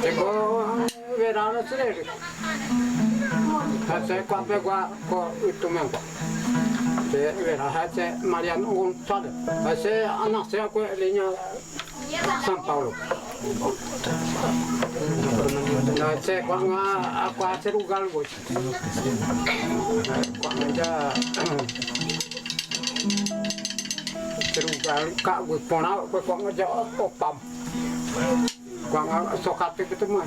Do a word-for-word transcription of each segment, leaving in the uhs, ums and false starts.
Te ko Vera Sireri. Hase ko ape ko, ko Utumengua. Te Vera hase Mariano González. Hase anak se ko linya San Paulo. Na se ko nga, ko hase lugar ko. Ko nga ya, se lugar ka ko pona ko, ko nga ya Opam. Ko nga sokate ko tuma.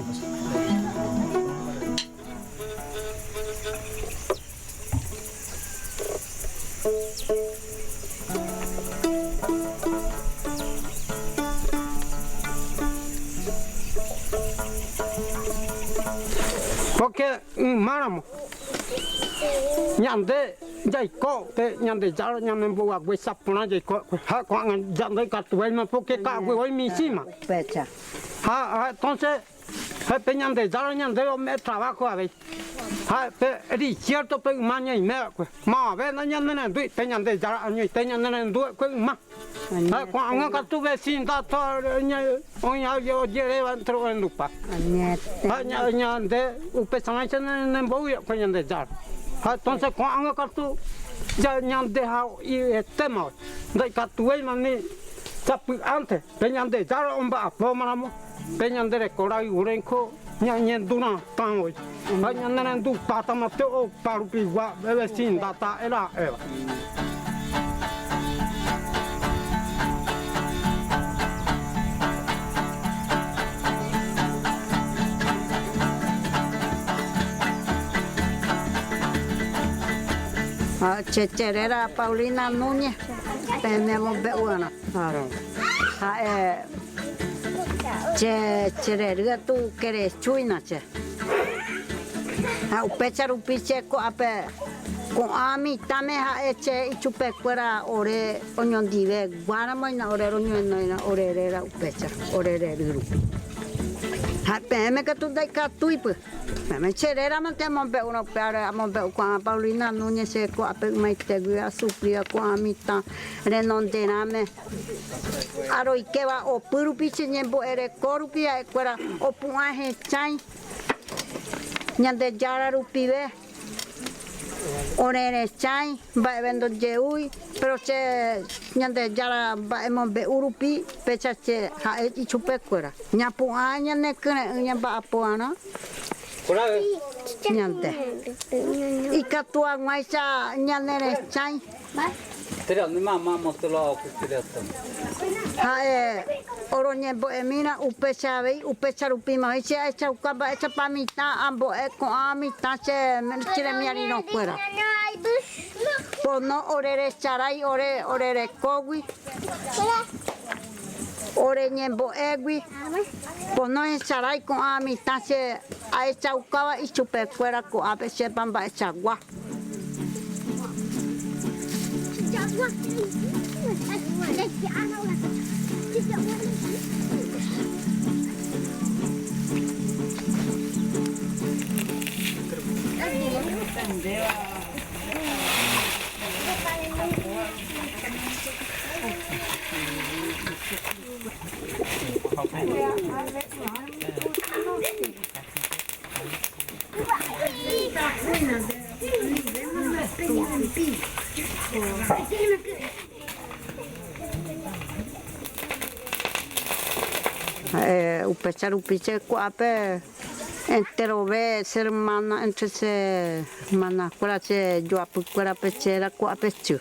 Porque, mm, máramo. Ñande yaiko, te Ñandejára ñanembouaguei sapura yaiko, ha, ko, ñande katuéima, porque ka'aguiwoi misima. Pecha. Ha, ha, entonces, ha, pe Ñandejára ñande ome'ẽ trabajo avei. Ha, pe desierto pe yma ñaime va'ekue. Mavave na ñanerendúi, pe Ñandejára añoite ñanerendúi va'ekue yma. Ha, ko'ag̃a katu vecindad, oĩ, oĩ, ojeréva entre orendupa. Ha, ña-, ñande upesarãicha ne-, nembo'e va'ekue Ñandejára. Ha, entonces ko'ag̃a katu ya-, ñande ha-, i-, etéma, ndaikatuvéima ni sapy'ánte, pe Ñandejára omba'apómaramo. Pe ñande reko rayhuréiko ñañenduratã voi. Ha ñanerendupátama pe opa rupigua, pe vecindad ta'e ra'éva. Ha, che, che réra Paulina Núñez, peẽme amombe'u va'erã. Ha'e che, che rerýa tu Querechúina che. Ha upéicha rupi che ko'ápe, ko'ã mitãme ha'e che ichupekuéra ore oñondive guáramo hína ore roñoenóirã ore réra upéicha, ore rery rupi. Ha peẽme katu ndaikatúi py. Peẽme che réramo te amombe'úrõ upévare amombe'u ko'ã Paulina Núñez che ko'ápe ymaitégui asufríva ko'ã mitã renonderãme. Aroikéva opy rupi che ñembo'ereko rupi ha'ekuéra opu'ã hechãi Ñandejára rupive, orerechãi, mba'eve ndojeúi, pero che Ñandejára mba'e mombe'u rupi, péicha che ha'e ichupekuéra. Ñapu'ã ñanekyre'ỹ ñamba'apo va'erã. Ñande. Ikatu hag̃uáicha ñanerechãi. Ha'e oroñembo'emírõ upéicha avei, upéicha rupima avei che ahechauka mba'éichapa mitã ambo'e ko'ã mitã che, che remiarirõkuéra. Pono orerecharái ore, orerekógui. Ore ñembo'égui, pono ehecharái ko'ã mitã che ahechaukáva ichupekuéra ko'ápe chépa mba'eichagua. Eh, upéicha rupi che ko'ápe enterove che hermana, entre che hermanakuéra, che joapykuérape, che era ko'ápe chy.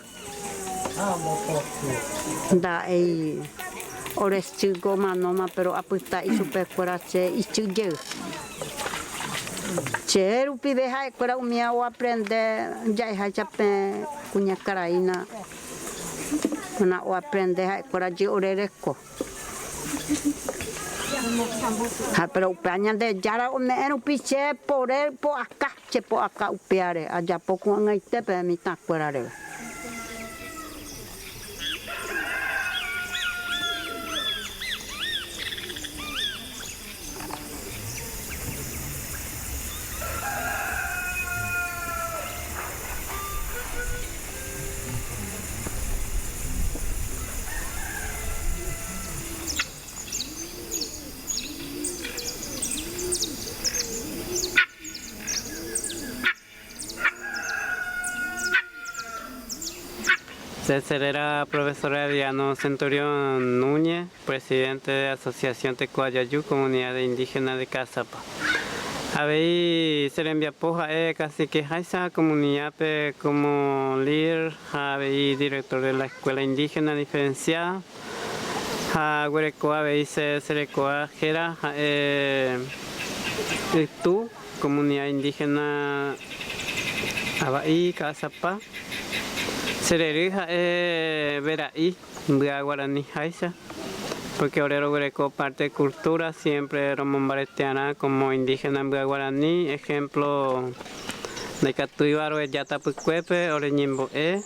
Nda'éi ore chy ko manóma, pero apyta ichupekuéra che ichy jey. Che rupive ha'ekuéra umíva oaprende ja'eháicha pe kuñakaraína, na oaprende ha'ekuéra jey orereko. Ha, pero upéva Ñandejára ome'ẽ rupi che poder po'aka, che po'aka upévare, ajapo ko'ag̃aite pe mitãkuéra reve. Agradecer a la profesora Diana Centurión Núñez, presidente de Asociación Tekowa Yayu, Comunidad Indígena de Caazapá. Avei serembiapo ha'e cacique Haisa comunidad-pe como líder, ha avei director de la escuela indígena diferenciada, ha aguereko avei se, serekoa héra ha'e ytu, comunidad indígena Ava'i Caazapá. Serery ha'e vera'i mbya guarani háicha, porque ore roguereko parte cultura, siempre romombaretiarã como indígena mbya guarani, ejemplo, ndaikatúiva roeja tapykuépe, ore ñembo'e,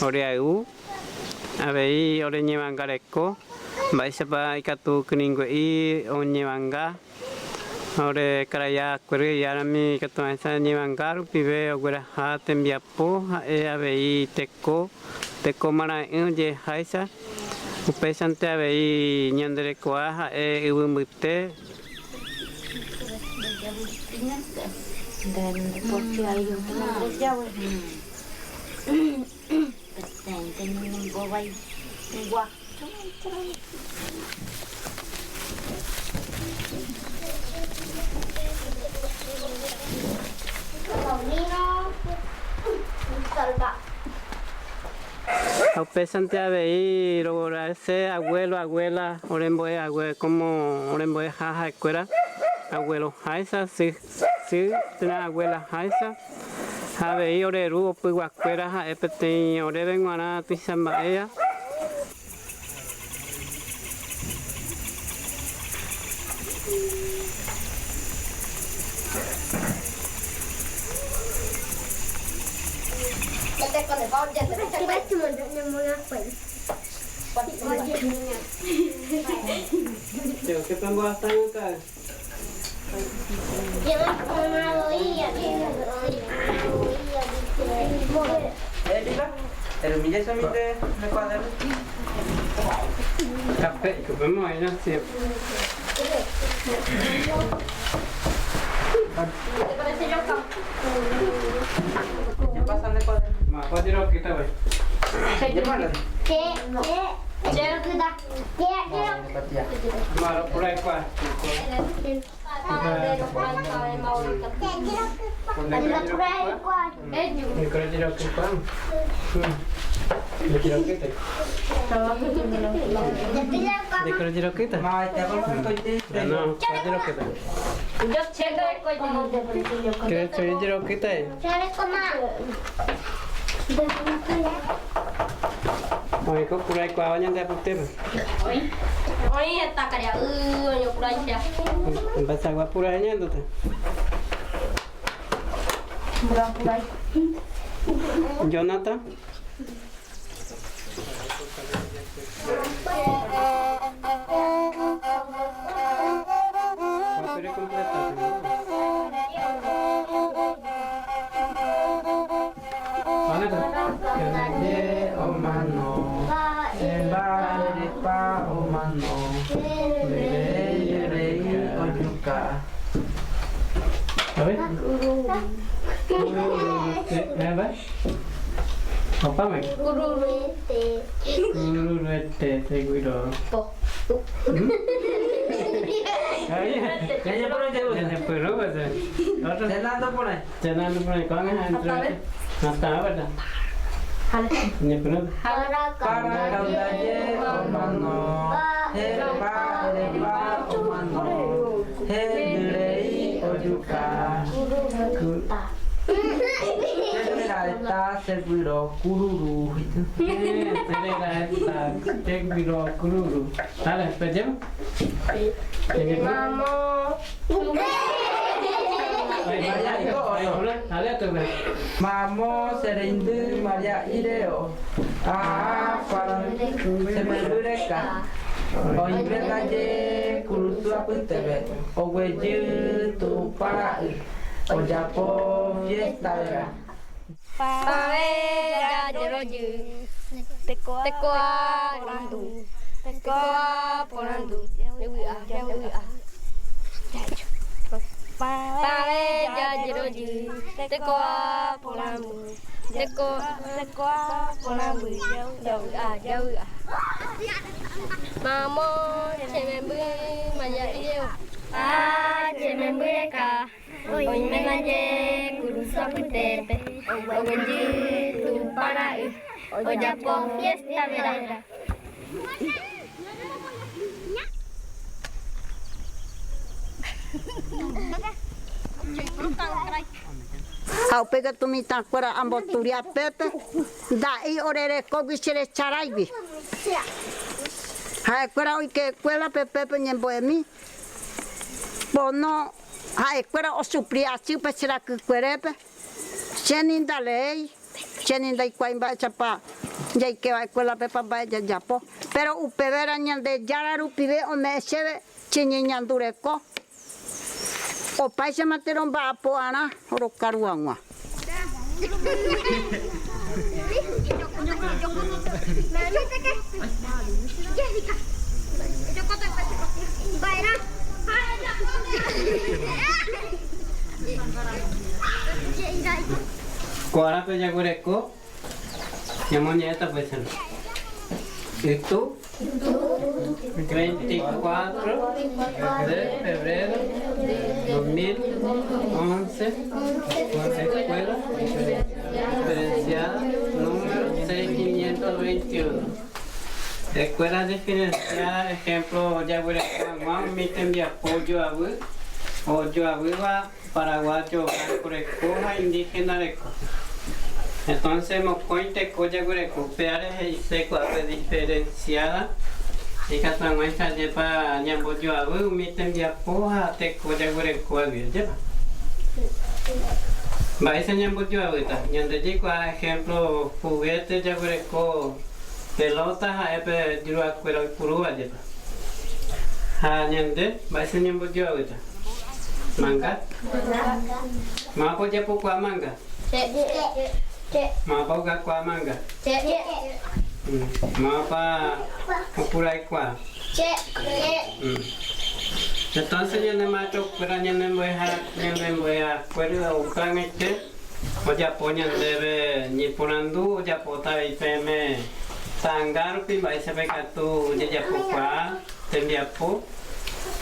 ore ayvu, avei ore ñevangareko, mba'éichapa ikatu kyrỹigua'i oñevanga. Ore karaiakuéra iárami ikatu va'erãicha ñevanga rupive ogueraha tembiapo ha'e avei teko, teko marã'ỹje háicha. Upéichante avei ñande rekoa ha'e yvy mbyte. Ha upéichante avei roguerase abuelo, abuela, orembo'e ague-, como orembo'eha ha'ekuéra, abuelo háicha, sy, sy térã abuela háicha. Ha avei ore ru opyguakuéra ha'e peteĩ oréve g̃uarã tuicha mba'éva. Kape, kape mo, ay na siap. Ma, pa tiro kita, bai. Che, che, che, che, che. Ma, lo pura kwa. Oĩ ko pura ikuaáva ñande apytépe. Oĩ. Oĩ heta karia'y, oĩ opurahéicha. Mba'eichagua pura ñañándota. Jonathan. Mba'érepa omano, mba'érepa omano, mba'érepa ojuka. A ver. Kururu. Eh, va. Opáme. Kururuete. Kururuete, seguro. Po. Ay, ya, ya, pero ya, ya, pero, o sea, otro. Cenando por ahí. Cenando por ahí, ¿cuál es? Hasta ver. Hasta ver, ¿verdad? Hale. Ni pero. Hale. Para kaundaye omano. He, para, para omano. He, direi ojuka. Ku-, tereraeta, seguro, kururu. Eh, tereraeta, seguro, kururu. Dale, perdemos. Mamo. Mamo sereindy María Ireo. Aa, para semendureka. Oime ndaje kurusu apytépe, oguejy Tupã ra'y, ojapo fiesta vera. Pave jajerojy. Tekoa porandu. Tekoa porandu. Javy'a, javy'a. Pave jajerojy. Tekoa porandu. Rekoa, rekoa, kolambu, yau, yau, ah, yau, ah. Mamo, che membu'e, maña, yau. Ah, che membu'e ka. Oimena ye, kurusu apytépe. Oguejy, Tupã ra'y. Ojapo fiesta vera. Ha upéi katu mitãkuéra amboturi apépe, nda'i orerekógui che recharáigui. Ha'ekuéra oike escuélape pépe oñembo'emi, pono ha'ekuéra osufri achýpe che rakykuerépe, che ni ndaleéi. Che ni ndaikuaái mba'éichapa jaike va'ekue la pépa mba'e jajapo. Péro upevérare Ñandejára rupive ome'ẽ chéve che ñeñandureko. Opáichama térã omba'apo arã orokaru hag̃ua. Ko árape jaguereko, ñamoñe'ẽta pues. Ytu, veinticuatro de febrero dos mil once, escuela diferenciada número seis quinientos veintiuno. Escuela diferenciada, ejemplo, jaguereko hag̃ua umi tembiapo ojoavy, ojoavýva paraguayo, blanco reko ha indígena reko. Entonces, mokõi teko jaguereko, péare he'ise ko'ápe diferenciada, ikatu hag̃uáicha ajépa ñambojoavy umi tembiapo ha teko jaguerekógui, ajépa. Mba'éicha ñambojoavýta? Ñande jaikuaa, ejemplo, juguete jaguereko, pelota ha'e pe juruakuéra oipurúva, ajépa. Ha ñande, mba'éicha ñambojoavýta? Manga? Manga. Mávapa ojapokuaa manga? Che. Che. Mávapa ogakuaa manga? Che. Mm. Mávapa opuraikuaa? Che. Mm. Entonces, ñane maestro kuéra ñanembo'eha, ñanembo'ehakuéra oúta ag̃aite. Ojapo ñandéve ñeporandu, ojapóta avei peẽme ta'anga rupi, mba'éichapa ikatu jajapokuaa tembiapo,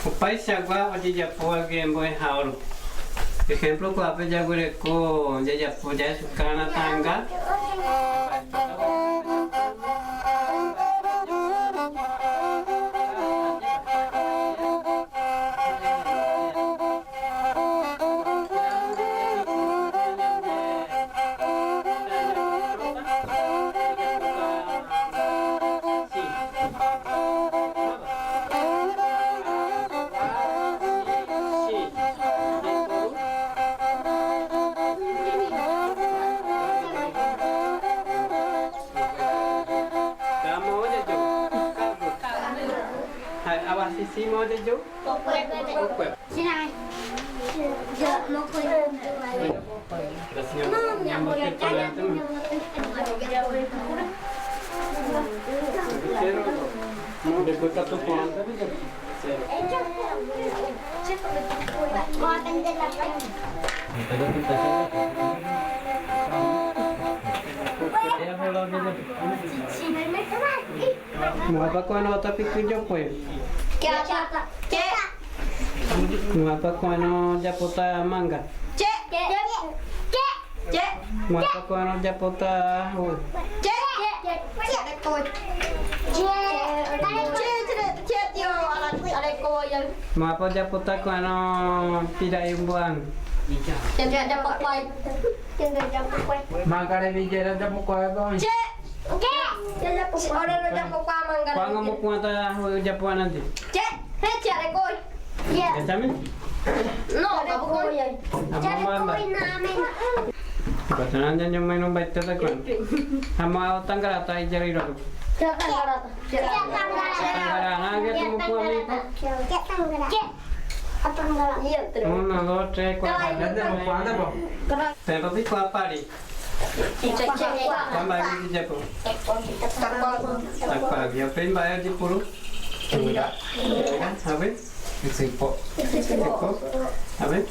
opaichagua ojejapóvagui mbo'ehaórupi. Ejemplo, ko'ápe jaguereko jajapo, jahechaukána ta'anga. Awa sisi ma ojeju? Okuepa. Mávapa ko'ẽrõ ojapo pikuyjokuéi? Che. Che. Mávapa ko'ẽrõ ojapóta manga? Che. Che. Che. Mávapa ko'ẽrõ ojapóta... Che. Che. Che. Che. Che. Che. Che. Che. Mávapa ojapóta ko'ẽrõ pira imbu'an? Che. Che. Che. Manga remi jere ojapokuaa. Che. Che. Ore rojapokuaa manga. Kuaa omopu'ãta ojapo anandi? Che. Che. Che. Arekói. Che. Echami. No, ojapokuaa. Amomanda. Che. Arekói nada menos. Kuatirã ñañomairũ mba'etéta kuaa. Hama otangarata ijeruiroru. Che otangarata. Che otangarata. Otangarata. Che otangarata. Uno, dos, tres, cuatro. Péro piko apari. Che, che, che. Mba'e ojejapo? Takuágui. Takuágui. Upéi mba'e ojepuru? Pira. Pira. A ver. Piko. Piko. A ver.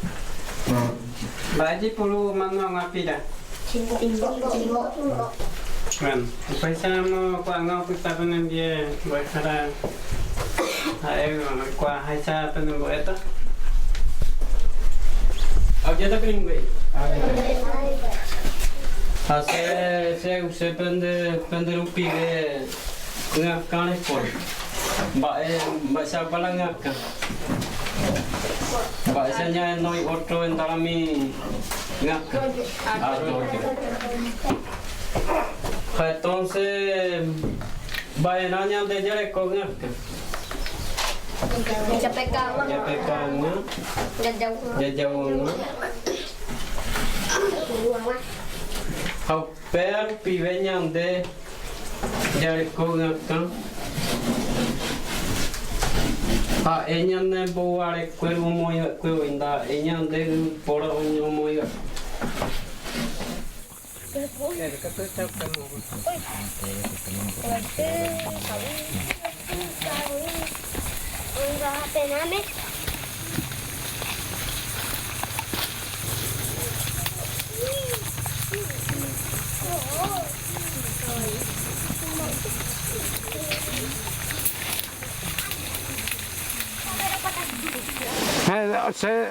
Mba'e ojepuru omano hag̃ua pira? Bueno, pues, amo, kuan, no, pues, está bien, bien, pues, para, a ver, kuan, ahí está, pues, no, esto. Ah, ya está, pues, güey. A ver. Hace, se, se prende, prende un pibe. Ngaka ne kore. Ba'e, ba'e sa bala ngaka. Ba'e sa ña no i otro entarami ngaka. Arroyo. Entonces, ba'e na ñande yare ko ngaka. Yapekawa. Yapekawa. Yayawa. Yayawa. Hau. Pe arupiwe ñande yareko ngaka. Ha'e ñane mbouvarekue omoĩva'ekue oĩ, ndaha'éi ñande yvypóra omoĩva'ekue. Eh, se,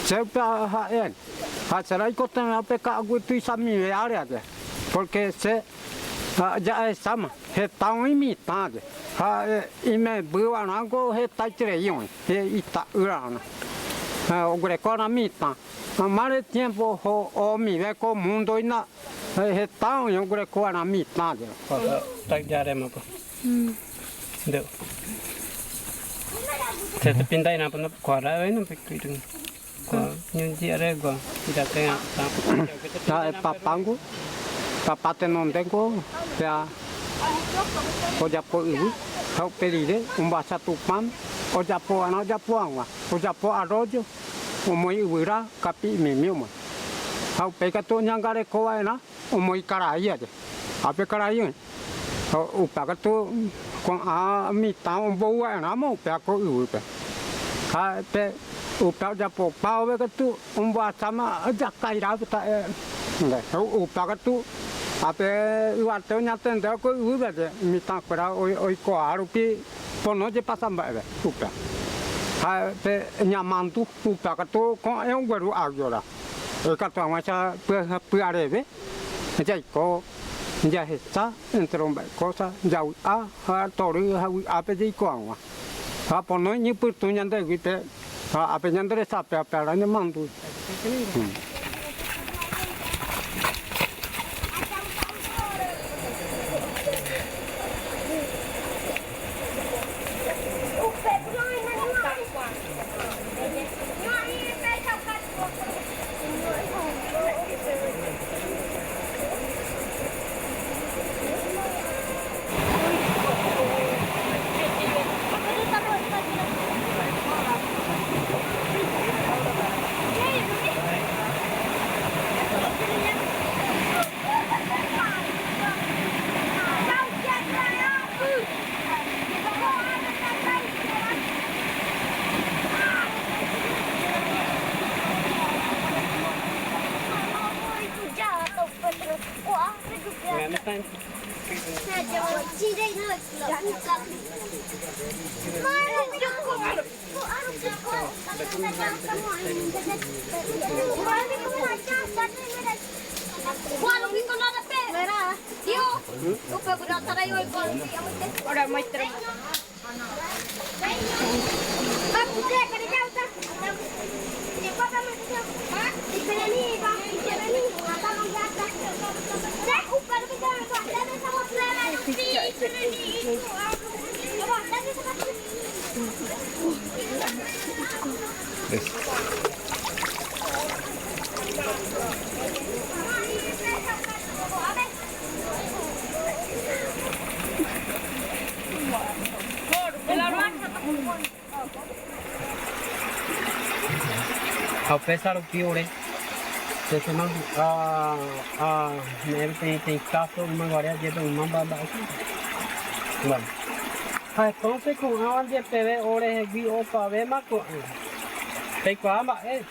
se uta ha'e. Ha, será iko ten ape ka agutu isami ve are ade. Porque se, ha, ya esama. Heta oĩ mitã de. Ha, e, imemby arã ko heta iterei oĩ. He ita'ýra arã. Ha, oguereko arã mitã. Amare tiempo ho, omive ko mundo ina. He, heta oĩ oguereko arã mitã de. Ko, ta, ta, ya haremos ko. Mm. Deu. Se te pinta ina pano kuara ina pe kuitu. Ko, ñuñi aregua, ira te, ta. Ta, e, papágu, papá tenondégu, pea, ojapo yvy, ha'u pe rire, umboacha Tupã, ojapo arã, ojapo agua, ojapo arroyo, omoĩ yvyra, kapi'imimi omoĩ. Ha'u pe katu oñangareko va'erã, omoĩ karai aja. Ape karai oĩ. O, upa katu ko'ã mitã ombou va'erãma upe ko yvýpe. Ha pe upe ojapopa ove katu omboacháma jaka'ira pe ta'e. Nde, upa katu ape yvate oñatende ko yvýpe, mitãkuéra oi-, oikuaa rupi pono jepasa mba'eve upe. Ha pe ñamandu upa katu ko'ẽ ogueru avión ra. Ikatu hag̃uáicha py-, py'areve, jaiko, jahecha, entre mba'e kósa, javy'a, ha tory ha vy'ápe jaiko hag̃ua. Ha pono iñypytũ ñandeguýpe, ha ápe ñande resape, ápe ára ñamandu. Hmm. Ha upéva rupi ore. Che, che ma, a, a, ne, te, te caso, ma guare, ayer, ma, ba, ba, bueno. Ha entonces ko'ã guare peve orehegui opavéma ko'ẽ. Peikuaa mba'e.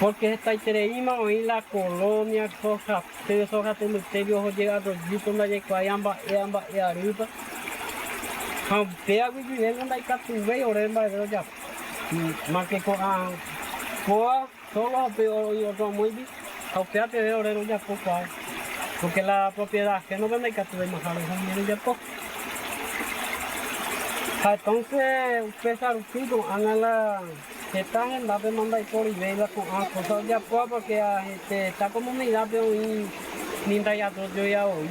Porque hetaitereíma oĩ la colonia, soja, soja tembytégui oho jey arroyito, ndajaikuaái amba'e, amba'e arýpa. Ha upéagui guivéngo ndaikatuvéi ore mba'eve rojapo. Más que ko'ã kóva solo ha upéi oĩ otro amóigui, ha upéa peve ore rojapo kuaa. Porque la propiedad ajénope ndaikatuvéima ha roho ñe'ẽ rojapo. Ha entonces, upéicha rupi ko'ág̃a la heta hendápema ndaiporivéiva ko'ã cosa ojapóva, porque a, este, heta comunidad-pe oĩ ni ndai arroyo-gui avei.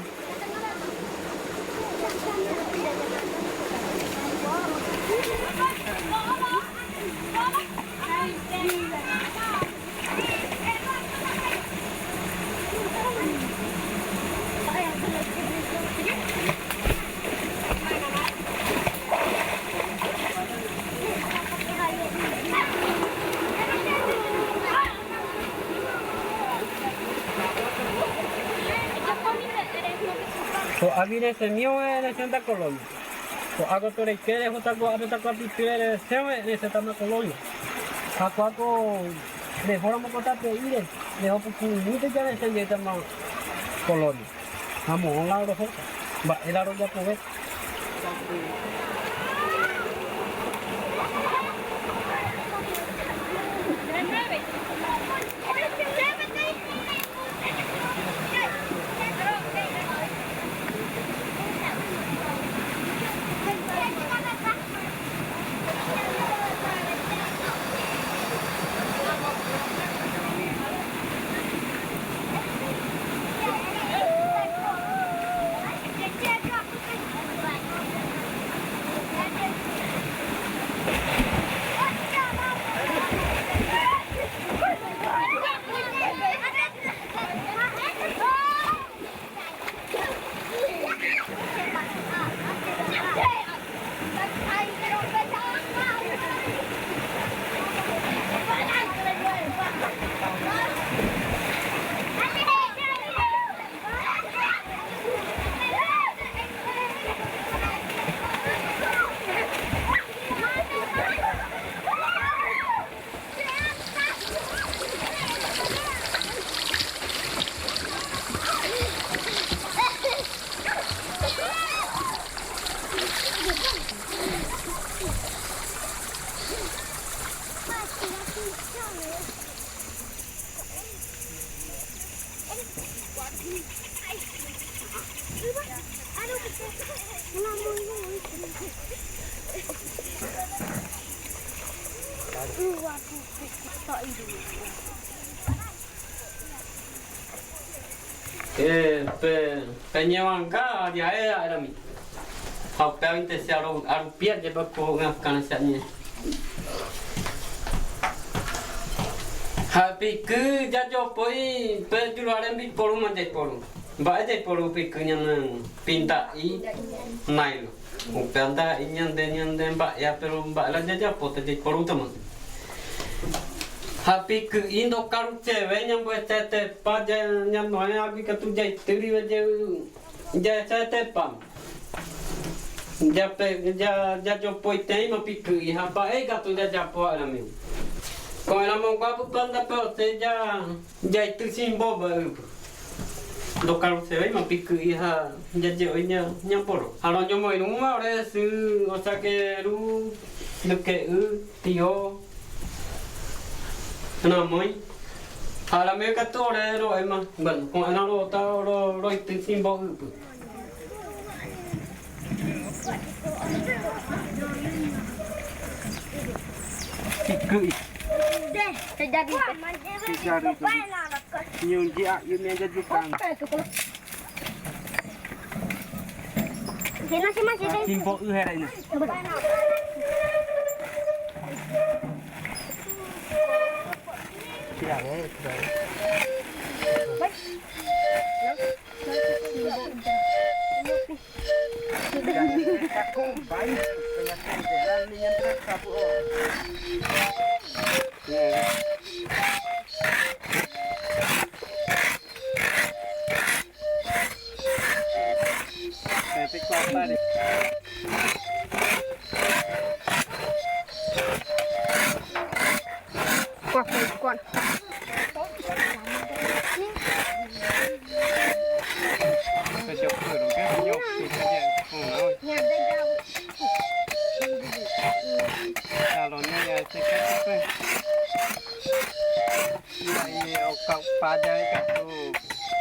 Ko'águi resẽmi oĩ resẽta colonia. Ko'águi toreike rehóta ko'ápe takua pytýre resẽve resẽtama colonia. Ha ko'áko rehóramo ko tape'íre, reho puku ỹte ja resẽ jeýtama colonia. Ha moõ la rohóta. Mba'e la rojapove. Eh, pe, peñevanga, ya, eh, era mi. Ha upéa oĩtaite aru, arupi ajépa ko yvakãre che añe'ẽ. Ha piky jajopói pe juru rembiporúma jaiporu. Mba'e jaiporu piky ñane pinta'i, nylon. Upéa nda'i ñande, ñande mba'e, pero mba'e la jajapóta, jaiporútama. Ha piky'i ndokaruiséi ñamboechaetepa, ja-, ñanohẽ águi katu jaity rire jey, jaechaetepa. Jape-, ja-, jajopoiteĩma piky'i, ha mba'e katu jajapo ha'e ramigo. Ko'ẽramo guápypa ndape'oséi ja-, jaity chimbóva ýpy. Ndokaruiséima piky'i ha jaje'ói ña-, ñamboro. Ha roñomoirũma ore sy, o sea que ru, ryke'y, tio, ramói. Ha ramigo katu ore ro'éma, bueno, ko'ẽrã ro'óta ro-, roity chimbo ýpy. Piky'i. Piky'i. Ñe'ũnje a'y umi ajajukágui. Chimbo'y héra hína. Kuat, kuat. Iya, iya, oka pada katu.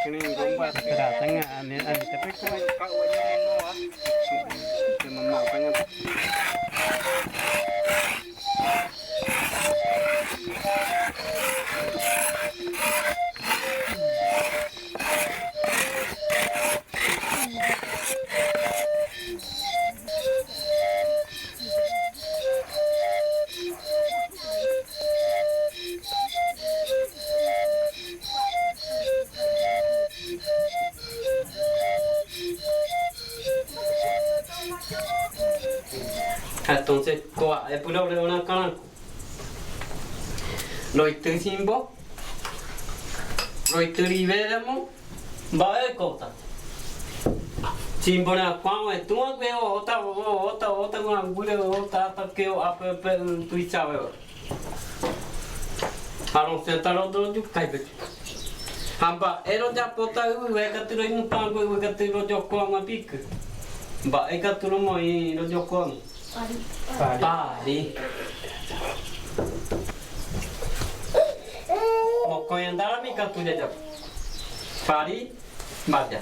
Kini gomba. Tengah, ani, ani, tapi kau, kau ini mau, ah. Cuma mau pengen. Entonces, kua, e pura ore ona kana. Roitɨ simbo. Roitɨ riveramo. Mba'e kota. Simbo ne akuawe tuagüe o ota, o ota, o ota, o ota, o ota, ata ke o ape, pe, tu isabe. Aro sentaro do yu kaibe. Hamba ero ya pota u, we katuro inu pango, we katuro yo ko ama pik. Mba'e katuro mo i ro yo ko ama. Pari. Pari. Mokoña ndara mi katu ya ya. Pari. Mba'e.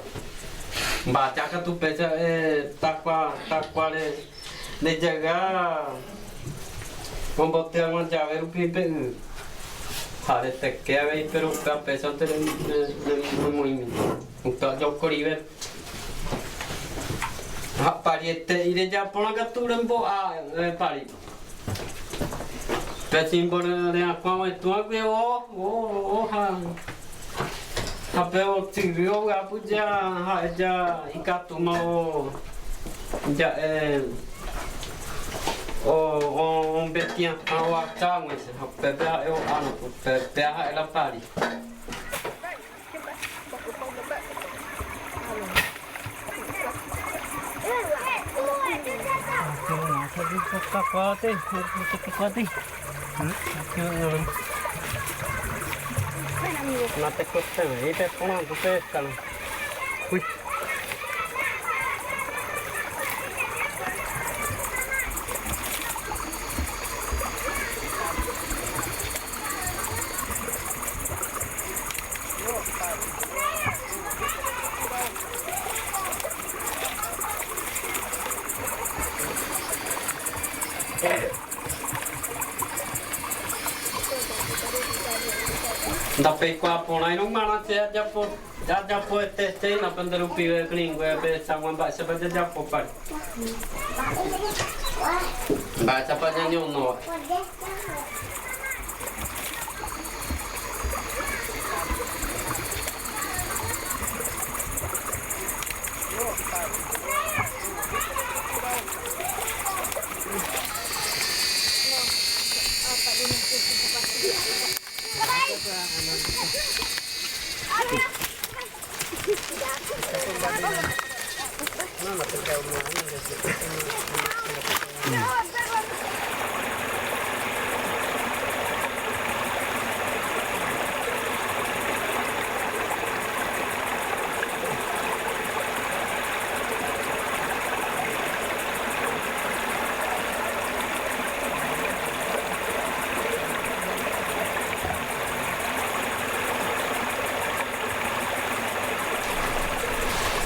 Mba'e katu pesa, eh, takua, takua re, re yaga. Ombote agua llave rupi pe. Jare teke avei, pero pe pesa te re, re, re, re, muy, muy. Entonces yo koribe. Ha, pariete, ire ya pona katu rembo, ah, eh, pari. Pe simbo re, re akuawe tuagüe o, o, o, ha. Ha pe o tigrio apu ya, ha, ya, ikatu ma o, ya, eh, o, o, o betiña, ha, o ata, ha, pe, pe, ha, e o, ano, pe, pe, ha, era pari. No te cortes, ahí te pongo, tú te descansas. Uy. Nda pe kuaa porãirõ marã che ajapo, ajapo este, este, na pende rupi ve kringue ve sagua mba'éichapa jajapo pare. Mba'éichapa ñañono.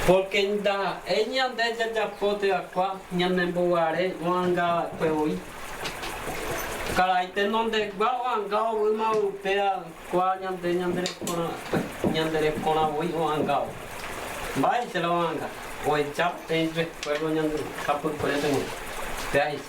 Porque nda, eh, ñande jajapo tevakua, ñanembouare oangakue voi. Karai tenondegua oanga oúma upéa kua ñande, ñande rekorã, ñande rekorã voi oanga. Mba'éicha la oanga? Oheja peteĩ recuerdo ñande hapykuéra peg̃uarã. Péa he'i.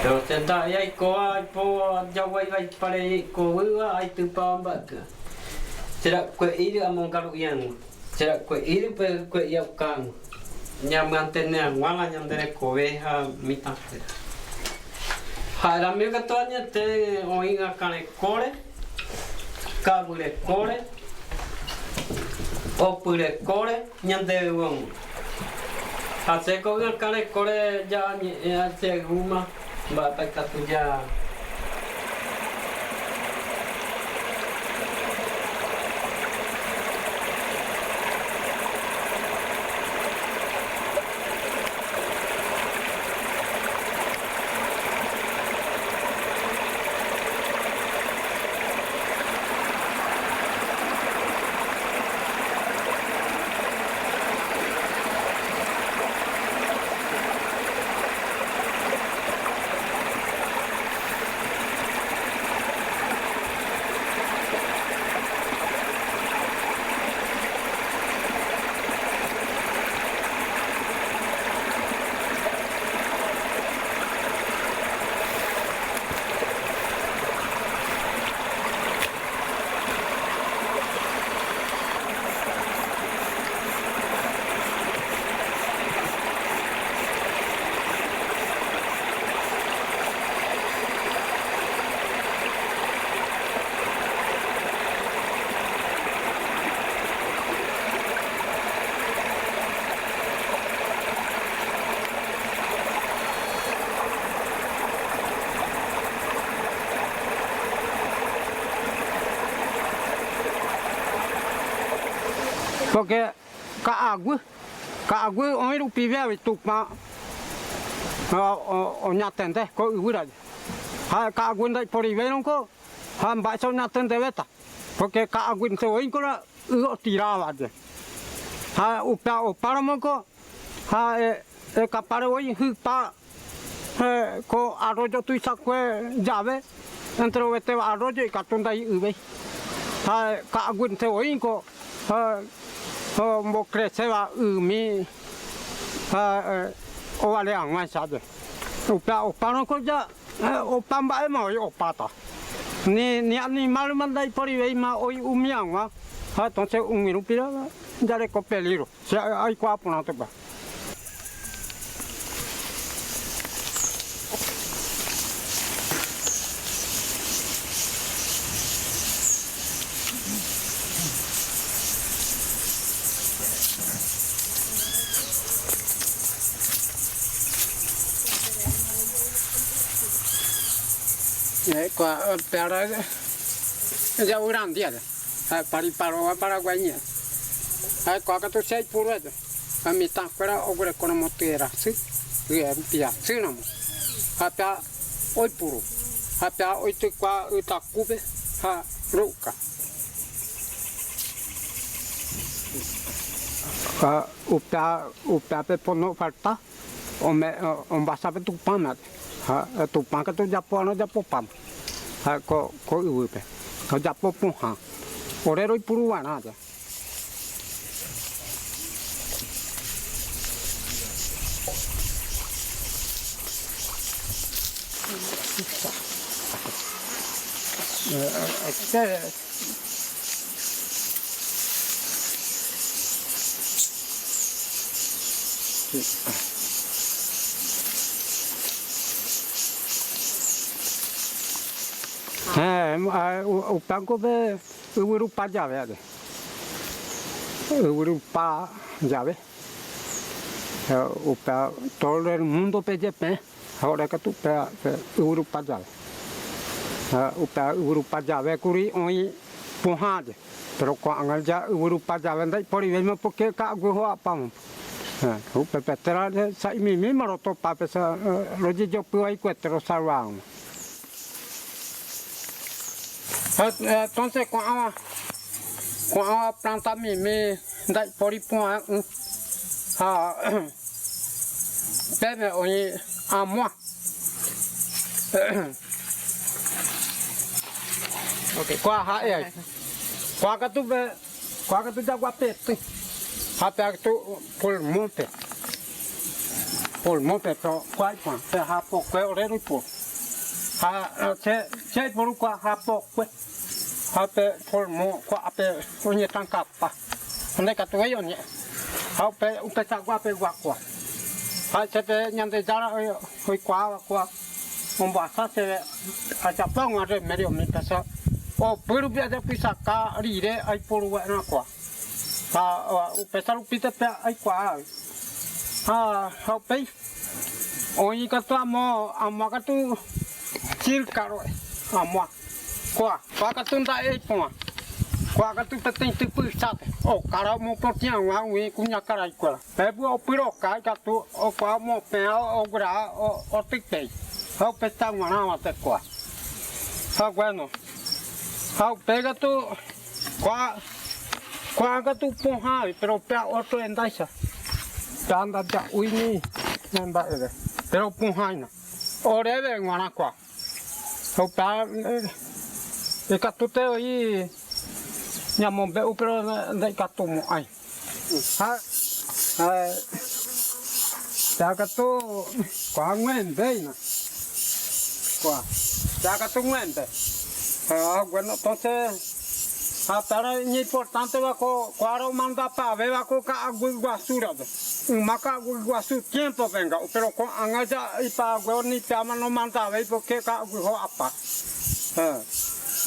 Pero che nda'e aiko aipo jaguaivaipare ko'ýva aitýpa mba'e kýa. Che ra'ykue'íri amongaru'i hag̃ua. Che ra'ykue'íri pe ra'ykue'i ha'ukag̃ua. Ñamyantene hag̃ua la ñande rekove ha mitãkuéra. Pa'eramigo katu añete oiga karekore, kaburekore, opurekore, ñande uoun. Aseko oiga karekore ya ñe'e ache uma, mba'e katu ya. Porque ka'agui, ka'agui oĩ rupi wéwi Tupã, o, o, oñatende ko üwüraye. Ha ka'agui ndaipori wéironkó, ha mba'écha oñatende wéta. Porque ka'aguinte oĩkora ü otiráwa ye. Ha upéa oparamoko, ha, e, ekapare oĩ hypa, e, ko arroyo tuichakue llave, entre owetéva arroyo ikatu ndai'üvéi. Ha ka'aguinte oĩko, ha, ha ombokreséva umi, ha, e, ovale hag̃uáicha ye. Upéa oparamoko ya, e, opa mba'éma oĩ opáta. Ni, ni animal ma ndaiporivéima oĩ umi hag̃ua, ha entonces umi rupira jareko peligro. Che aikuaa porã tupã. E, kua, e, péa, e, ya urandi, e. Ha, pari parowa Paraguay ñe'ẽ. Ha, kua katu che aipuru, e. Ha, mitãkuéra oguerekóramo tierra asy, e, rupi asýramo. Ha péa oipuru. Ha péa oitykua ytakúpe, ha ro'uka. Ha, upéa, upéape pono falta. Ome-, o-, ombasa pe Tupãme. Ha, Tupã katu ojapo, ano ojapopáma. Ha, ko, ko yvýpe. Ojapo pohã. Ore roipuru va'erã ya. Eh, eh, eh, Hẽ, a, u-, upéako pe yvyrupa llave, yvyrupa llave. Eh, upéa todo el mundo pe jepe. Ha ore katu pe, pe yvyrupa llave. Ha, upéa yvyrupa llave kuri oĩ pohã ye. Pero ko'ág̃a ya yvyrupa llave ndaiporivéima porque ka'aguy ho'apáma. Ha, upépe térã sa'imimíma rotopa pe sa, eh, rojejopy vaikuete rosalva hag̃ua. Ha, eh, entonces ko'ãva, ko'ãva planta mimi ndaipori pu'ã'ỹ. Ha, Peme oĩ amoa. Ok. Kua ha'e ai. Kua katu pe, kua katu jaguapetỹ. Ha péa katu pulmón-pe. Pulmón-pe, pero kua iporã. Pe hapokue ore roipuru. Ha, che, che aipuru kua hapokue. Ha pe pulmón kuápe oñetãkapa. Nde katu oĩ oñe'ẽ. Ha upe, upe chaguápe guakua. Ha che pe Ñandejára oi-, oikuaáva kua. Omboasase, acha pa' un arremedio mi pesa. Opuru pia de pisaka rire ai puru wena kua. Ha, upesa lupi te pia ai kua. Ha, ha upei. Oin katu amo, amo katu chil karo, amo. Kua, kua katu nda ei pua. Kua katu petein tupu sate. O kara mo potian wa ui kunya kara ikuela. Pebu o puro kai katu o kua mo pea o gra o o tikei. Hau peta ngana mate kua. Ha bueno. Hau pega tu kua kua katu puhai pero pea otro endaisa. Tanda ja uini nemba ebe. Pero puhai na. Orebe ngana kua. Hau pea e katu te oi. Nya mo be u pero nda katu mo ai. Ha, ha, ya katu, kua nguen bei na. Kua, ya katu nguen bei. Ah, bueno, entonces, ha, para ni importante wa ko, kua ro manda pa be wa ko ka agu basura de. Maka agu basu tiempo venga, pero ko anga ya i pa agu ni te ama no manda be porque ka agu ho apa. Ha,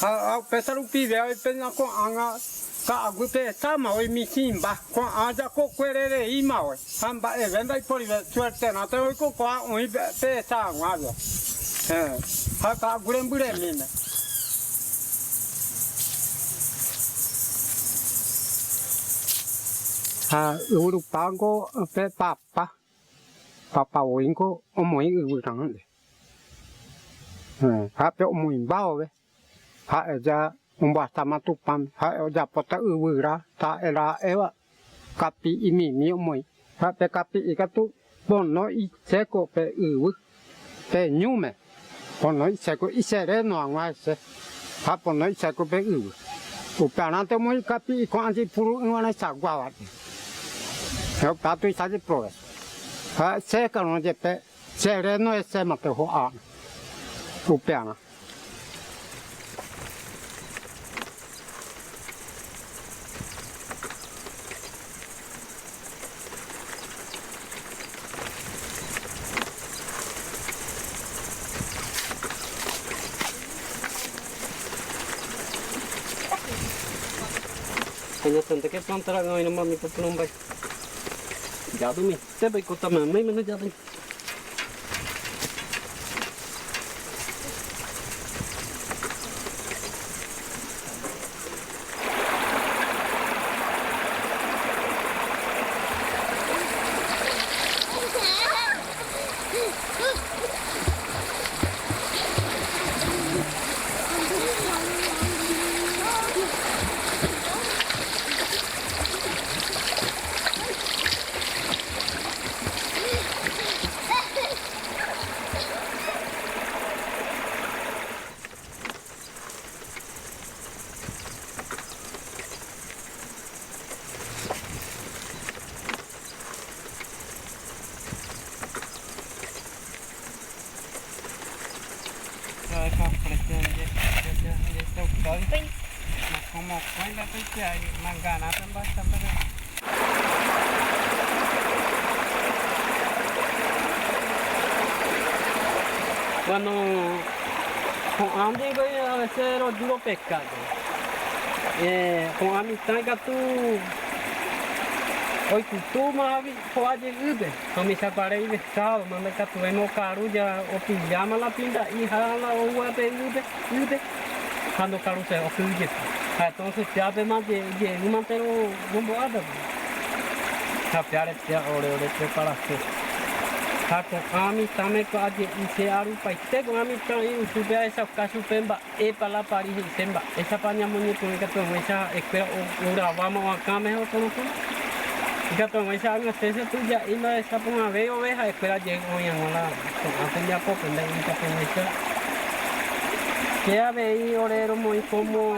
ha, ha, pesa lupi be, pena ko anga, ka agu te sama oi mi simba, ko aya ko kuerere ima oi. Hamba e venda i pori ve suerte na te oi ko ko a oi pe sama oi. Eh, ha ka agu re mbure mi ne. Ha, uru pango pe papa. Papa oingo omoi uru rande. Eh, ha pe omoi mbao ve. Ha eya umbo hasta matupan, ha eya pota uwira, ta era ewa, kapi imi mi omoi. Ha pe kapi ikatu, pono i seko pe uwu. Pe ñume. Pono i seko i sereno angwa ese. Ha pono i seko pe uwu. Upe anante omoi kapi iko anti puru ngwa na sagwa wati. Yo patu i sadi progreso. Ha seka no je pe. Sereno ese mate ho a. Upe ana. Señor, tendré que plantar algo y no mami por plumba. Ya tú mi, te voy a cortar más, me, me, ya tú. Bueno, ko'ã ndegui a veces roju ro pescado. Eh, ko'ã mitã ikatu oikutúma hawi ho'a jeýpe, ha umícha kuare ivesado, manda ikatu oime okaru ja opilláma la pinda'i ha la oúva pe ýpe, ýpe, ha ndokaru che oky jepi. Ha entonces péapema je-, jeýma entéro rombo'áta. Ha péare pea ore, ore preparación. Ha ko'ã mitãme ko'ã je'i che arupaite ko'ã mitã iru chupe ahechauka chupe mba'épa la pari he'ise, mba'éichapa ñamoñepyrũ ikatu hag̃uáicha ha'ekuéra o-, oraváma oakãme ha okorokõ. Ikatu hag̃uáicha añoite che tuja'íma ehecha porãvéi ove ha'ekuéra jey oĩ hag̃ua la ko'ã tembiapópe, nde'íri ikatu hag̃uáicha. Che avei ore romoĩ como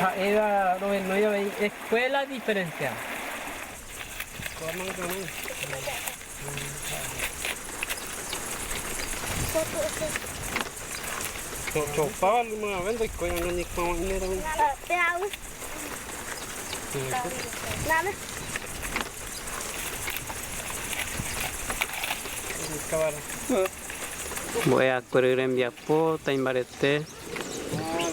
ha'éva rohenói avei escuela diferenciada. Cho-, chopáva lymyave ndoikói anga ñekuãva'erã. Pe aguy. Nada. Kámara. Mbo'eakuéry rembiapo, taimbarete.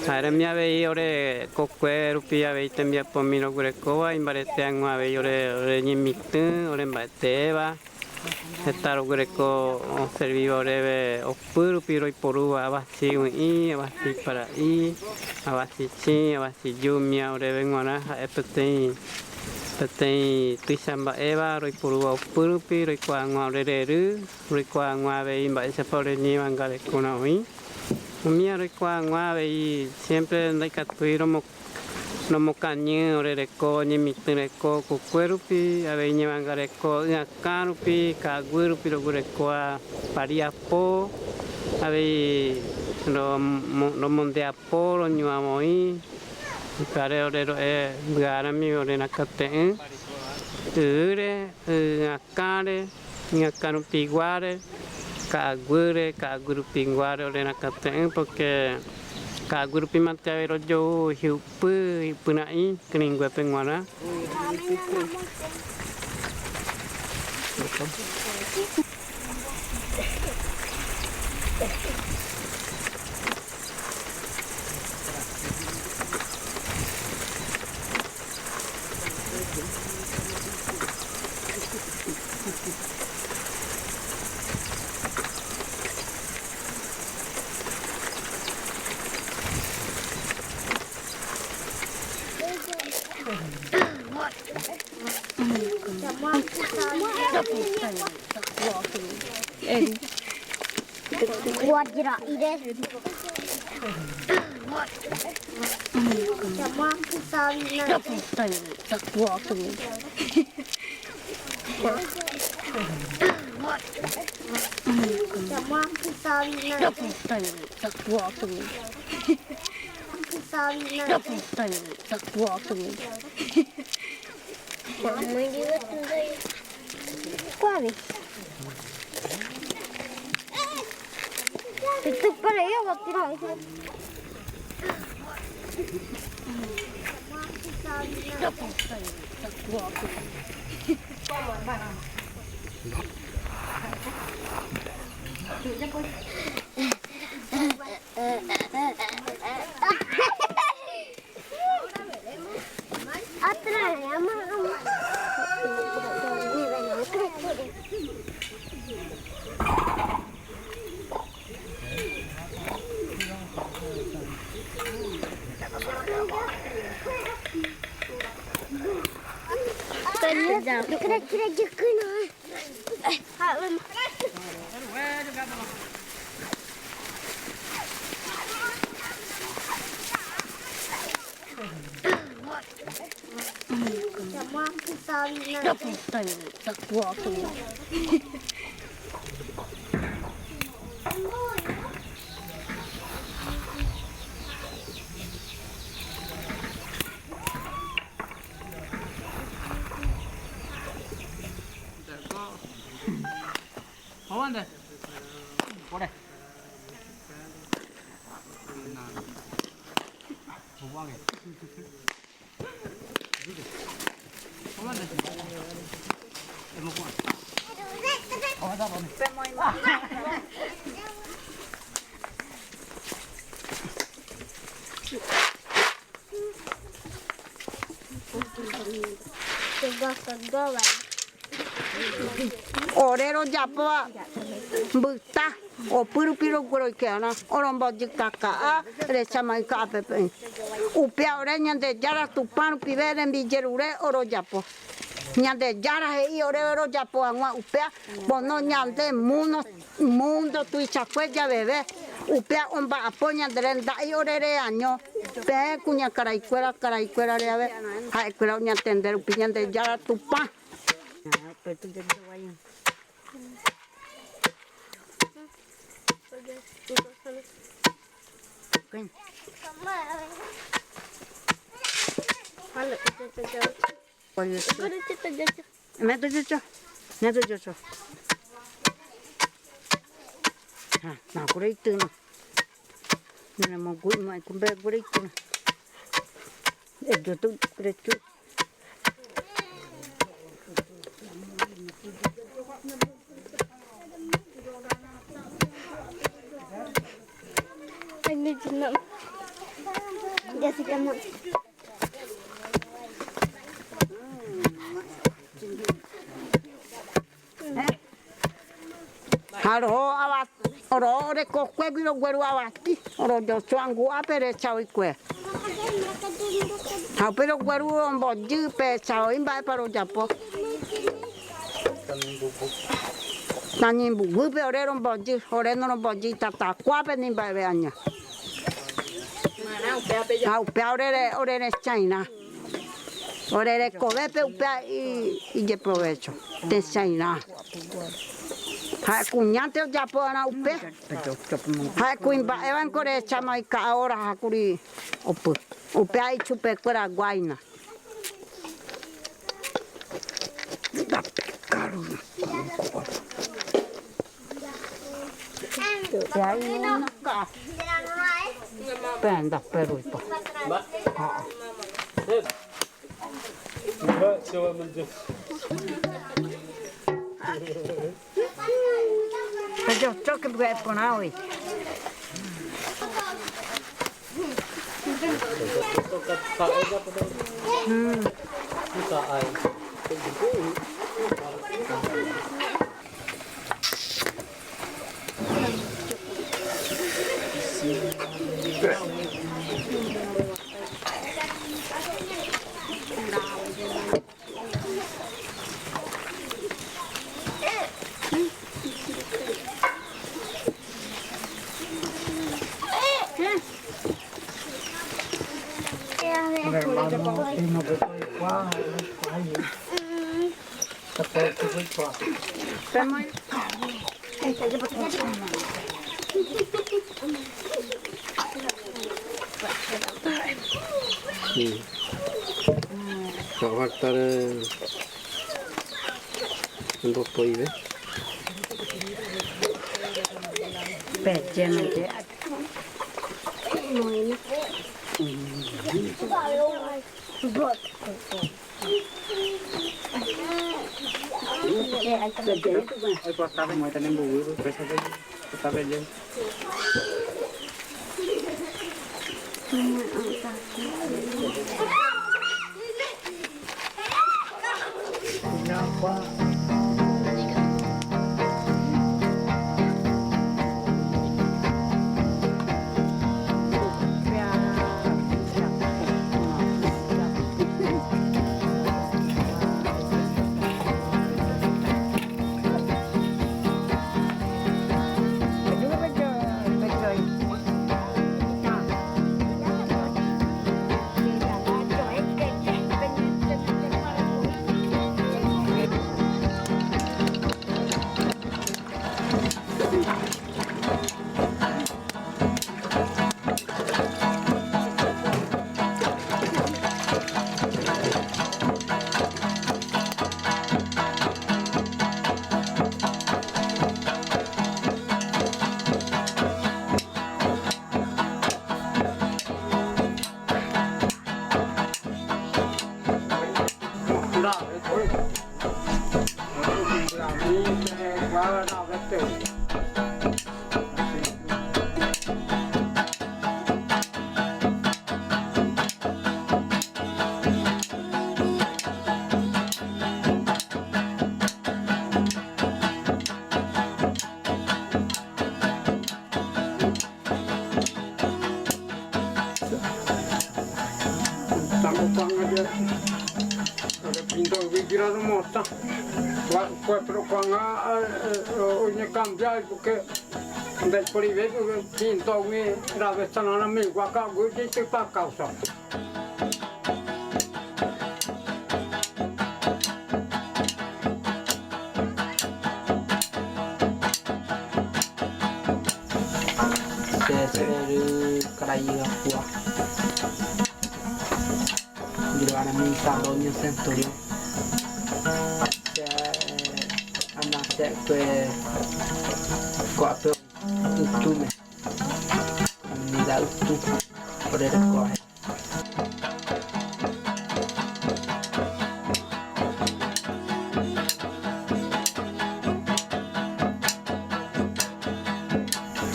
Ha'erami avei ore kokue rupi avei tembiapomi roguerekóva, imbarete hag̃ua avei ore, ore ñemitỹ, ore mba'eteéva. Heta roguereko oservíva oréve opy rupi roiporúva, avasi u'ĩ, avasi para'i, avasi chĩ, avasi júmia oréve g̃uarã ha'e peteĩ, peteĩ tuicha mba'éva roiporúva opy rupi, roikuaa hag̃ua ore rery, roikuaa hag̃ua avei mba'éichapa ore ñevangarekóra oĩ. Umía roikuaa hag̃ua avei siémpre ndaikatúi romo-, romokañy ore reko, ñemitỹ reko, kokue rupi, avei ñevangareko, ya'akã rupi, ka'aguy rupi roguerekóva, pariapo, avei romo-, romondeapo, roñuã voĩ, ipy'are ore ro'e mbyárami ore rakãte'ỹ, ýre, ya'akãre, ya'akã rupiguáre, ka'aguýre, ka'aguy rupiguáre ore rakãte'ỹ, porque ka'aguy rupi mati avei rojou hi'upy, hi'upyrã'i, kyrỹinguépe g̃uarã. Guardia ire. Kuavi. Itu para ya waktu itu. Ore rojapóva mbyta, opy rupi rogueroike va'erã, orombojyka ka'a, recha ma'ỹ ka'ape peteĩ. Upéva ore Ñandejára Tupã rupive rembijerure orojapo. Ñandejára he'i oréve rojapo hag̃ua upéva, pono ñande mundo, mundo tuichakue javeve, upéva omba'apo ñandéve nda'i ore reaño. Peẽ kuñakaraikuéra, karaikuérare ave, ha'ekuéra oñatende rupi Ñandejára Tupã. Meto jocho. Meto jocho. Ha, na kure itýna. Nene mogu ima ikumbe kure itýna. Ejo tu kure chu. Haro, aba, oro, ore ko kue guiro gueru abati, oro yo suangu ape re chao ikue. Hau pero gueru romboyi pe chao imbae pa royapo. Tañi bugu pe ore romboyi, ore no romboyi tata kua pe ni imbae be aña. Hau pe ore re, ore re chaina. Ore re kobe pe upea i, i ye provecho. Te chaina. Ha'e kuña te oyapo na upea. Ha'e kuimba'e ba ko re chama ika ahora hakuri opu. Upea i chupe kuera guaina. Penda peruipa. Ayo, choque, porque es por hoy. Tamo panga dia. Ada pintu bigira no mota. Wa, kue pero panga, eh, eh, oye cambia porque de por ahí ve pintu mi la vez sana mi guaca guji te pa causa. Te seru karayi gakua. Giro ana minta doño centurión. Te ana te kue ko ape utume. Ni da utu. Ore ko.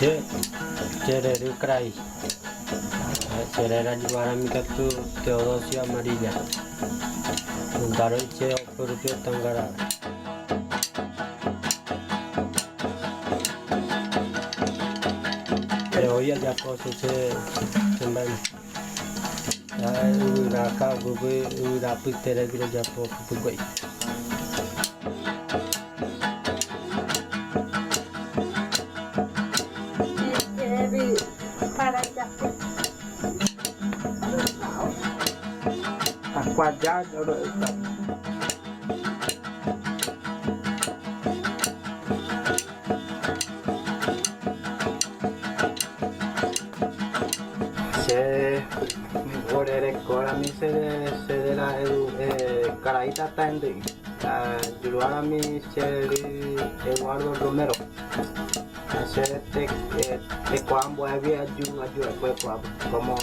Ye, Che reru karai. Che rerayu'arami katu Teodosia Amarilla. Untaro'i che opyrupi otangara. Che oĩ ajapo che, che, che mba'e. Yvyra ka'aguýpe, yvyra apytére gui rojapo pykue'i. Aguaja oro. Che orerekórami che, che rera, eh, karai tata hendi'i. Ajuruárami che ry Eduardo Romero. Che te-, eh, teko ambuégui aju-, ajuekue ko'ápe, como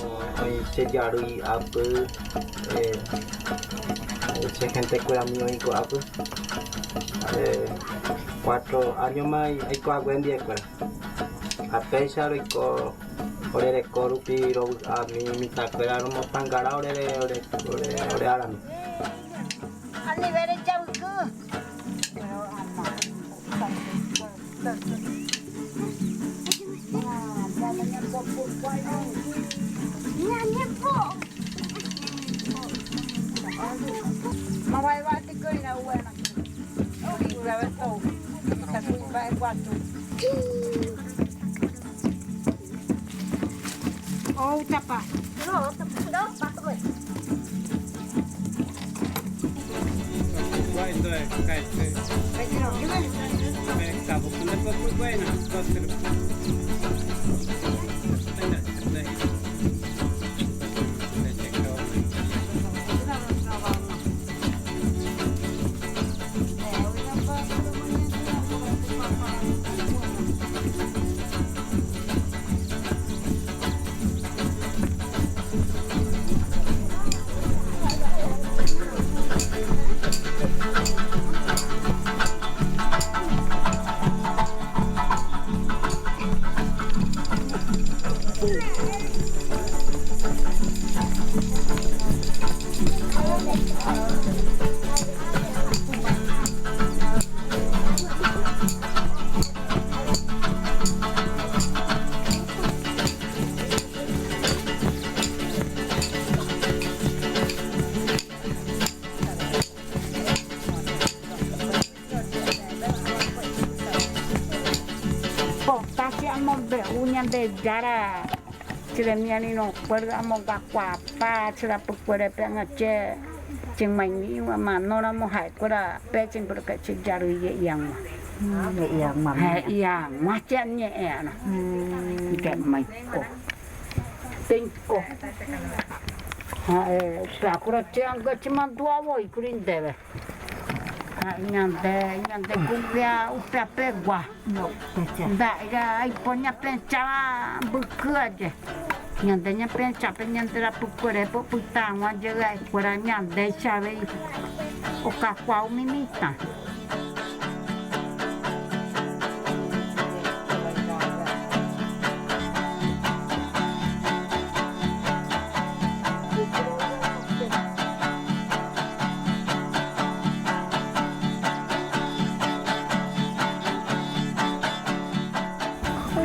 oĩ che jarýi apy, eh, che hentekuérami oĩ ko'ápe. Eh, cuatro año-ma aikuaague ndiekuéra. Ha péicha roiko orereko rupi rovy'a mitãkuéra romotangara ore-, ore-, ore-, orearami. Ou tapa. Pota che amombe'u Ñandejára, che remiarirõkuéra amoguakuaapa che rapykuérepe, ág̃a che, che maymi, amanóramo ha'ekuéra pe che, porque che jarýi he'i hag̃ua. Mm, he'i hag̃ua. He'i hag̃ua che añe'ẽ'arã. Mm. Che maiko. Teiko. Ha, eh, upéakuri che ange che mandu'a voi kuri ndéve. Ha, ñande, ñande ku upéa, upéa pegua. No, pecha. Nda'e aipo ñapecháva mbyky aje. Ñande ñapecha pe ñande rapykuérepe opyta hag̃ua jey ha'ekuéra ñandéicha avei okakuaa umi mitã.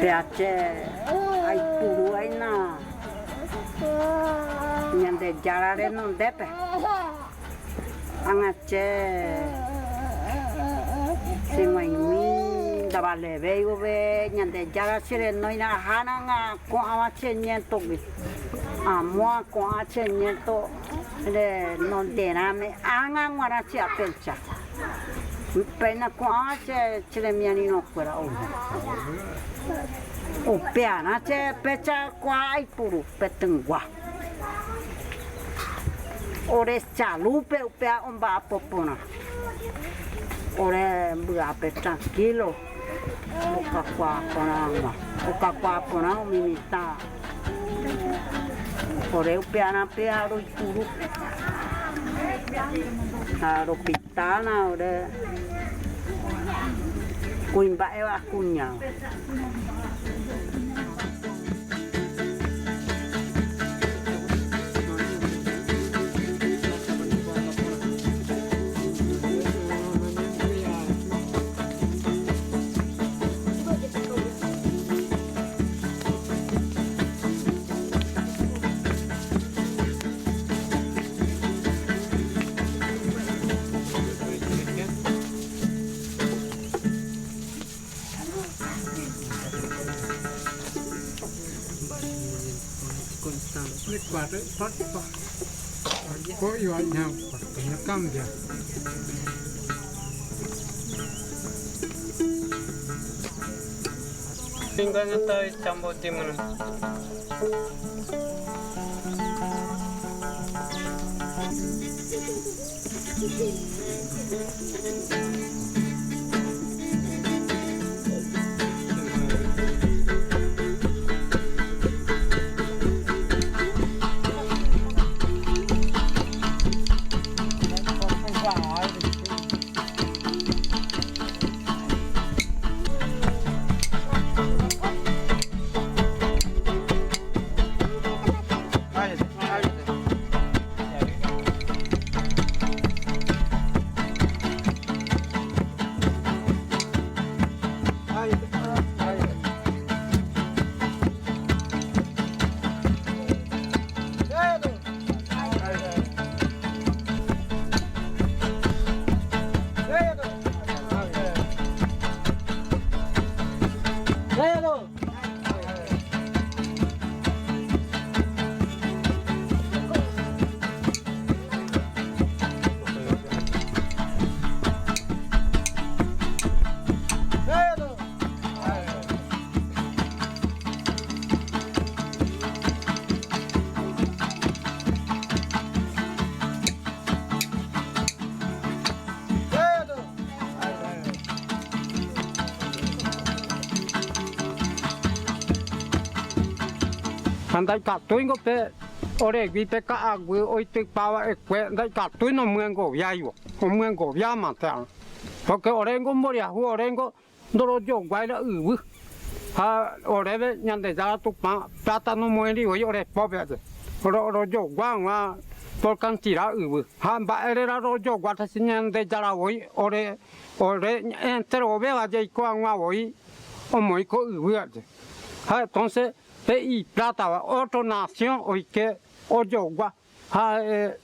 Péa che aipuru aína Ñandejára renondépe. Ág̃a che, che maymi ndavalevéi vove, Ñandejára che renói, ahána ág̃a ko'ãva che nieto-gui. Amóa ko'ã che nieto renonderãme, ág̃a g̃uarã che apecha. Péina ko'ãva che, che remiarirõkuéra ou. Upearã che pecha ko'ã aipuru, pe tỹgua. Ore charúpe upéa omba'apo porã. Ore mbyápe tranquilo. Okakuaa porã hag̃ua. Okakuaa porã umi mitã. Ore upearã pe aroipuru. Ha ropi- Tana ore kuimba'éva kuña. Ko iwa ña, ko ña kambia. Tinggal ngetai campur timun. Ndaikatui ngo pe, oregui pe ka'agui oitɨ pawa ekue, ndaikatui no muengo viaiwa, o muengo viama te a. Porque ore ngo moriahu, ore ngo ndoroyoguaira ɨvɨ. Ha, oreve Ñandejára Tupã plátano moeri voi ore pobre aye. Oro, royogua hag̃ua por cantidad ɨvɨ. Ha mba'ére ra royogua tasi Ñandejára voi ore, ore entero oveva jeiko hag̃ua voi omoĩ ko yvy aye. Ha entonces pe iplátava otro nación oike oyogua. Ha, eh,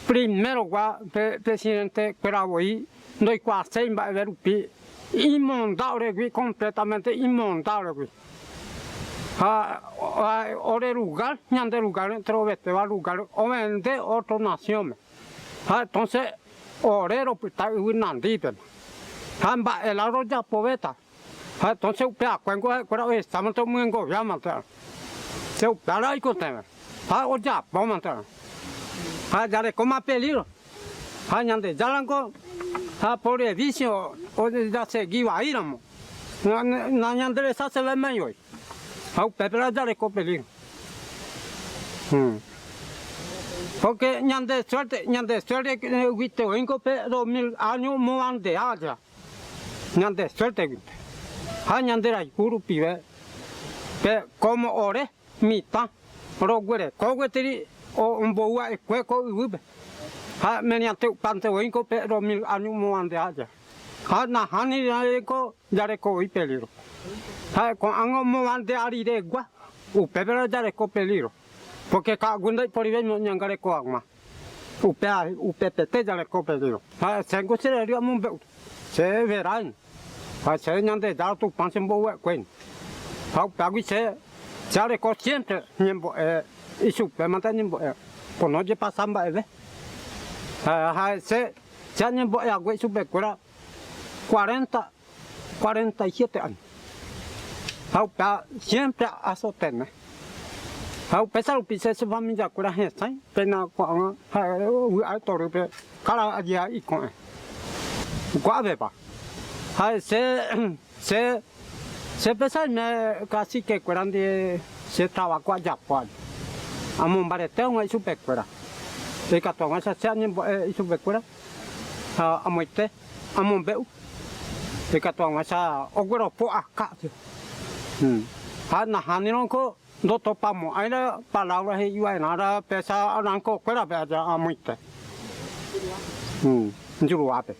primerogua pe presidentekuéra voi ndoikuaaséi mba'eve rupi, imonda oregui, completamente imonda oregui. Ha, ha ore lugar, ñande lugar, entre ovetéva lugar, ovende otro naciónme. Ha entonces ore ropyta yvy nandípema. Ha mba'e la rojapovéta. Ha entonces upe akuéngo ha'ekuéra ohecha mante omyengovia mante. Che upévare aikotevẽ. Ha ojapo mante. Ha jarekóma peligro. Ha Ñandejára ngo, ha por vicio, o, jasegi vaíramo. Na, na, nañanderesase ve mai voi. Ha upépe la jareko peligro. Hmm. Porque ñande suerte, ñande suerte, eh, guite oiko pe dos mil año movandea ya. Ñande suerte guite. Ha ñande rayhu rupive, pe como ore mitã roguereko gueteri o-, ombou va'ekue ko yvýpe. Ha mediante upénte oiko pe dos mil año movandea ya. Ha nahániri ko jareko voi peligro. Ha ko'ág̃a omovandea riregua, upépe la jareko peligro. Porque ka'aguy ndaiporivéima oñangareko hag̃ua. Upe, upepete jareko peligro. Ha che ngo che ra'y amombe'u. Che verái. Ha che Ñandejára Tupã chembo'u va'ekue. Ha upéagui che, che areko siempre ñembo'e ichupe mante ñembo'e. Por no jepasa mba'eve. Ha, ha che, che añembo'e hague ichupekuéra cuarenta, cuarenta y siete año. Ha upéva siempre asostene. Ha upéicha rupi che, che familiakuéra hesãi, péina ko'ág̃a, ha vy'a torýpe, kára aje iko'ẽ. Ko'ápepa. Ha che, che, che péicha aime caciquekuéra ndive che trabajo ajapo aja. Amombarete hag̃ua ichupekuéra. Ikatu hag̃uáicha che añembo'e ichupekuéra. Ha amoite. Amombe'u. Ikatu hag̃uáicha ogueropu'aka. Hmm. Ha nahánirõ ko ndotopamo'ãi la palabra he'iva'erã la péicha rankokuérape aja amoite. Hmm. Njuruápe.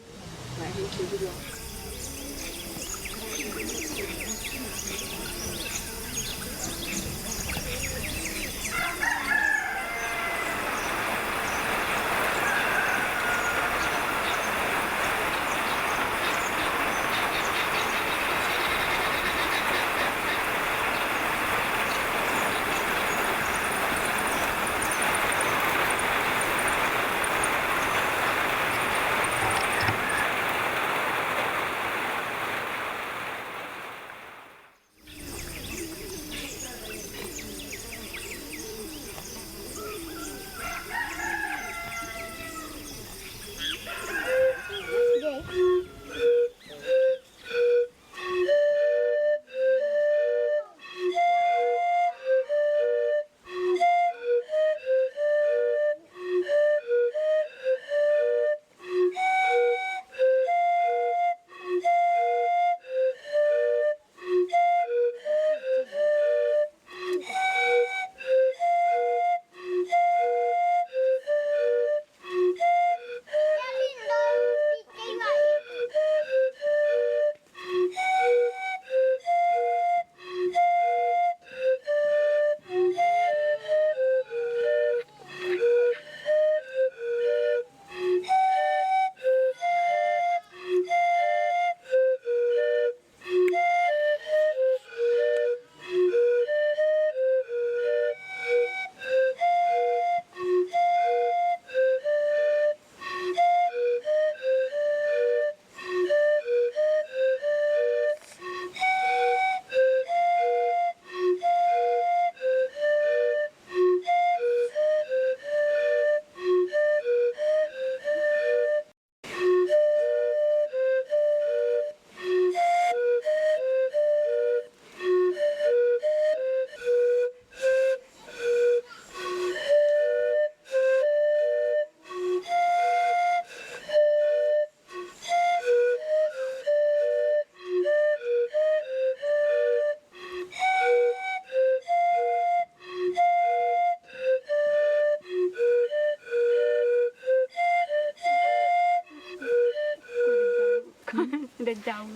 Jauh.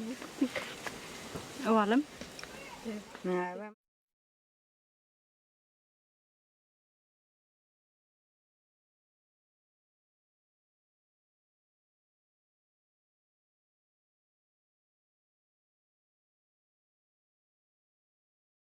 Walem.